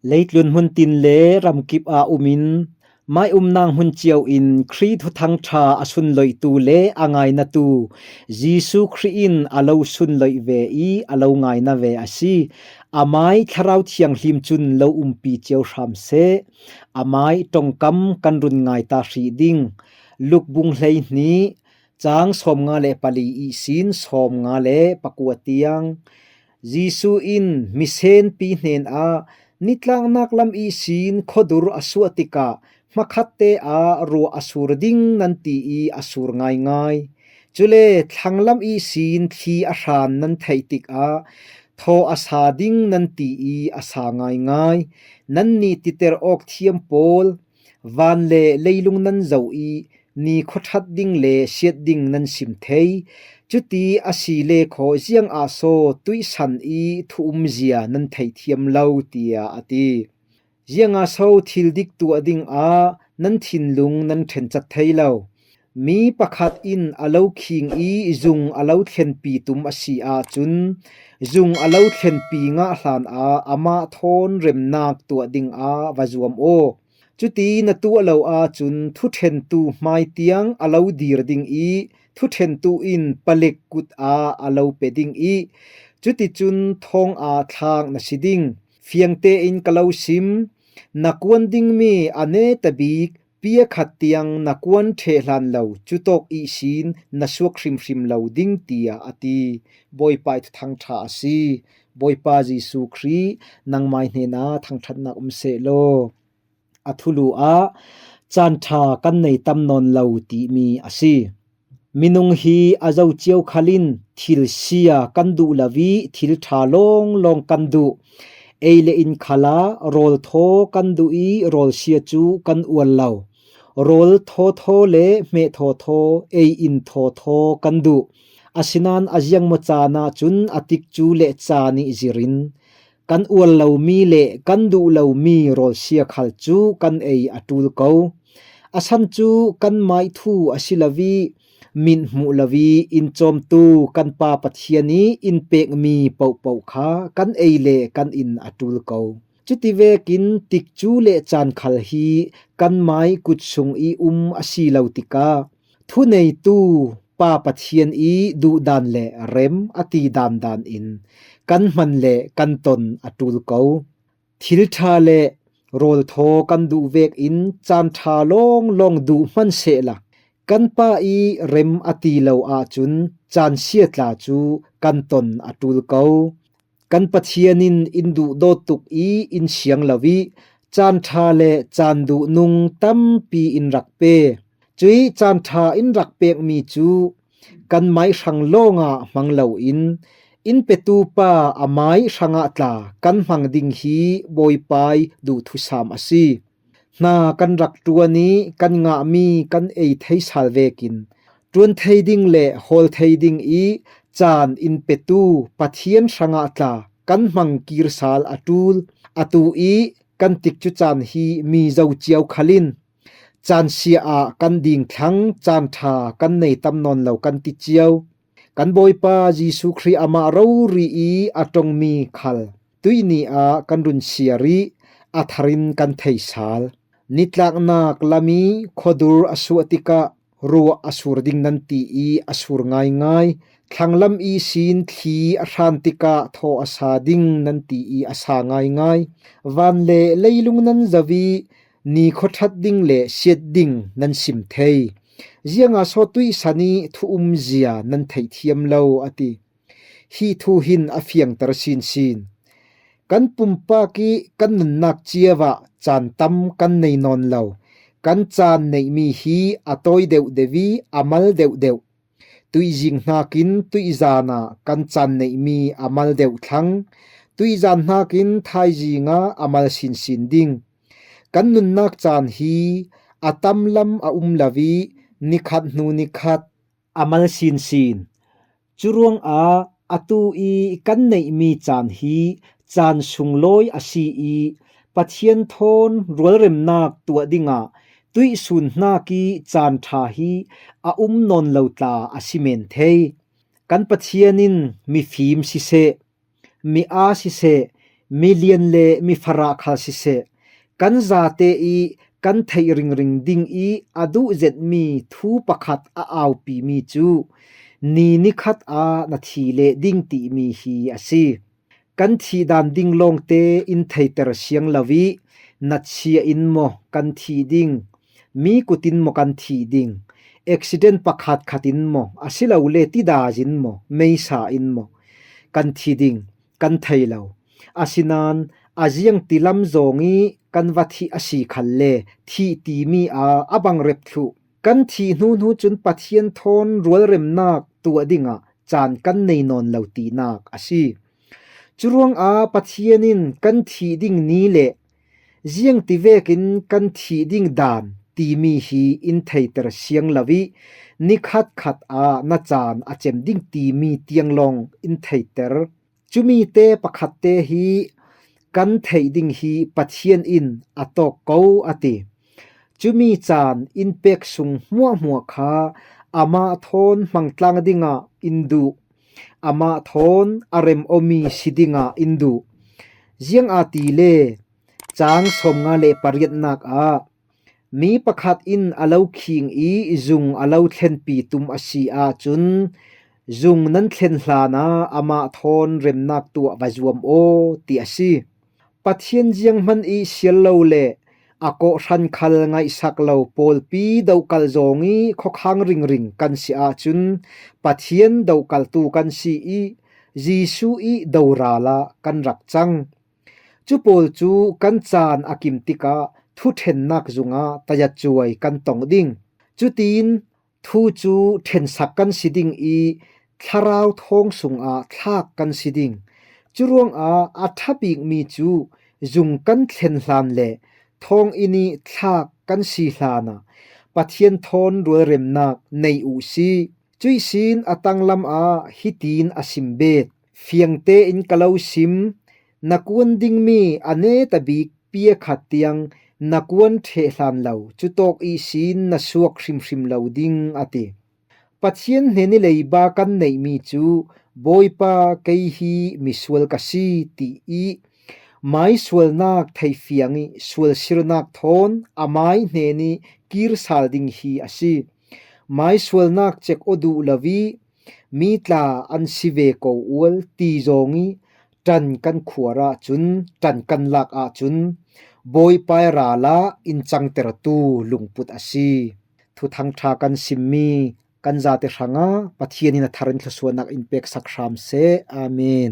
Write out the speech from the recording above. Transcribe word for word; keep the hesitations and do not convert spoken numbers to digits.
Leitlun hmun tin le ramkip a umin, mai umnang hmun cio in Khrih thuthang ṭha a sunloihtu le a ngainatu Jesu Khrih in a lo sunloih ve i a lo ngaina ve a si. A mai Thlarau Thianghlim cun lo umpi cio hram seh. A mai ṭongkam kan run ngai ta hrih ding. Luk bung hleihnih, cang sawmnga le pali ihsin sawmnga le pakua tiang. Jesu in misenpi hnenah, "Nitlaknak lam ihsin khuadur a suah tikah hmakhatte ah ruah a sur ding nan ti i a sur ngaingai. Cule thlanglam ihsin thli a hran nan theih tikah thaw a sa ding nan ti i a sa ngaingai. Nannih titer awk thiam pawl, van le leilung nan zoh i ni khuaṭhat ding le siat ding nan sim thei. Cuti a si le khaw ziangah saw tuihsan i thu umzia nan theih thiam lo?" tiah a ti. "Ziangah so thil dik tuah dingah nan thinlung nan ṭhencat thei lo? Mi pakhat in a lo khing i zung a lo thlenpi tum a si ahcun, zung a lo thlenpi ngah hlanah amah thawn remnak tuah dingah va zuam aw. Cuti na tuah lo ahcun thuṭhentu hmai tiang a lo dir ding i thuṭhentu in palek kut ah a lo pe ding i cuticun thawngah thlak na si ding. Fiang tein ka lo sim, na kuan dingmi a netabik pia khat tiang na kuan ṭheh hlan lo, cutawk ihsin na suak hrimhrim lo ding," tiah a ti. Bawipa ih thuthang ṭha a si. Bawipa Jesu Khrih, nangmai hnenah thangṭhatnak um seh law. A thulu ah caan ṭha kan nei tam nawn lo timi a si. Minung hi a zo cio khal in thil sia kan duh lo i thil ṭha lawnglawng kan duh. Ei le in khal ah rawl thaw kan duh i rawl sia cu kan uar lo. Rawl thawthaw le hmeh thawthaw, ei in thawthaw kan duh. Asinain a ziangmaw caan ahcun a tikcu le caan ih zirin kan uar lomi le kan duh lomi rawl sia khal cu kan ei a ṭul ko. A san cu kanmah ih thu a si lo i, mit hmuh lo i in cawmtu kan Pa Pathian ih in pekmi pohpoh kha kan ei le kan in a ṭul ko. Cuti vekin tikcu le caan khal hi kanmah ih kut sung ih um a si lo tikah, thuneitu Pa Pathian ih duhdan le rem a ti dandan in kan hman le kan ton a ṭul ko. Thil ṭha le rawl thaw kan duh vekin caan ṭha lawnglawng duh hmanh sehla, kan Pa ih rem a ti lo ahcun caan sia tla cu kan ton a ṭul ko. Kan Pathian in in duhdawt tuk i in siang lo i caan ṭha le caan duh nung tampi in rak pe. Cuih caan ṭha in rak pekmi cu kanmah ih hrang lawngah hmang loin in petu Pa amah ih hrangah tla kan hmang ding hi Bawipa ih duhthusam a si. Hna kan rak ṭuan i kan ngahmi kan ei thei sal vekin ṭuan thei ding le hawl thei ding i caan in petu Pathian hrangah tla kan hmang kir sal a ṭul. Atu ih kan tikcu caan hi mi zo cio khal in caan sia ah kan ding thlang, caan ṭha kan nei tam nawn lo kan ti cio. Kan Bawipa Jesuh Khrih amah rori i a ṭongmi khal tuih ni ah kan run siar i a thar in kan thei sal. Nitlaknak lam i khuadur a suah tikah ruah a sur ding nan ti i a sur ngaingai. Thlanglam ihsin thli a hran tikah thaw a sa ding nan ti i a sa ngaingai. Van le leilung nan zoh i ni khuaṭhat ding le siat ding nan sim thei. Ziangah saw tuihsan i thu umzia nan theih thiam lo? a ti. Hih thu hin a fiangter sinsin. Kan pumpak i kan nunnak cio ah caan tam kan nei nawn lo. Kan caan neihmi hi a tawi deuhdeuh i a mal deuhdeuh. Tuihzing hnakin tuihzan ah kan caan neihmi a mal deuh thlang. Tuihzan hnakin thaizing ah a mal sinsin ding. Kan nunnak caan hi a tamlam a um lo i nikhat hnu nikhat a mal sinsin. Cu ruangah atu i kan neihmi caan hi caan sunglawi a si i Pathian thawn rualremnak tuah dingah tuihsun hnak i caan ṭha hi a um nawn lo tla a si men thei. Kan Pathian in mifim siseh, mi aa siseh, milian le mifarah khal siseh, kan zate ih kan theih ringring ding ih a duh zetmi thu pakhat a aupimi cu ni nikhat ah na thi leh ding timi hi a si. Kan thih dan ding lawngte in theiter siang lo ih, nachia in maw kan thih ding, mi kut in maw kan thih ding, accident pakhat khat in maw, asilole tidai in maw, meisa in maw kan thi ding, kan thei lo. Asinain a ziangtilam zawng ih kan va thih a si khalle thih timi ah a bang rep thluh. Kan thih hnuhnu cun Pathian thawn rualremnak tuah dingah caan kan nei nawn lo tinak a si. Curuangah Pathian in kan thih ding ni le ziangtivekin kan thih ding dan timi hi in theiter siang lo ih, nikhat khat ah na caan a cem ding timi tiang lawng in theiter. Cumite pakhatte hi kan theih ding hi Pathian in a tawk ko a ti. Cumi caan in pek sung hmuahhmuah kha amah thawn hmangtlang dingah in duh, amah thawn a rem-awmi si dingah in duh. Ziangahtile caang sawmnga le pariatnak ah mi pakhat in a lo khing ih zung a lo thlenpi tum a si ahcun, zung nan thlen hlanah amah thawn remnak tuah va zuam aw, ti a si. Pathian zianghman ih sial lo le a kawhhran khal ngaihsak lo pawlpi dohkalh zawng ih khuakhang ringring kan si ahcun, Pathian dohkalhtu kan si ih Jesuh ih doral ah kan rak cang. Cu pawl cu kan caan a kim tikah thuṭhennak zungah tayatcuai kan tong ding. Cutin thu cu ṭhensak kan si ding ih thlarau thawng sungah thlak kan si ding. Curuangah a ṭha bikmi cu zung kan thlen hlan le thawnginn ih thlak kan si hlanah Pathian thawn rualremnak nei uh si. Cuih sin a tanglam ah hitin a sim bet: Fiang tein ka lo sim, na kuan dingmi a neta bik pia khat tiang na kuan ṭheh hlan lo, cutawk ihsin na suak hrimhrim lo ding, a ti. Pathian hnen ih leiba kan neihmi cu Bawipa, kei hi misual ka si, ti ih maisualnak theifiang ih sualsirnak thawn a mai hnen ih kir sal ding hi a si. Maisualnak cek aw duh lo ih mi tla an si ve ko ual ti zawng ih ṭan kan khuar ahcun, ṭan kan lak ahcun Bawipa ih ral ah in cangtertu lungput a si. Thuthang ṭha kan simmi kan zate hrangah Pathian in a thar in thluasuahnak in peksak hram seh. Amen.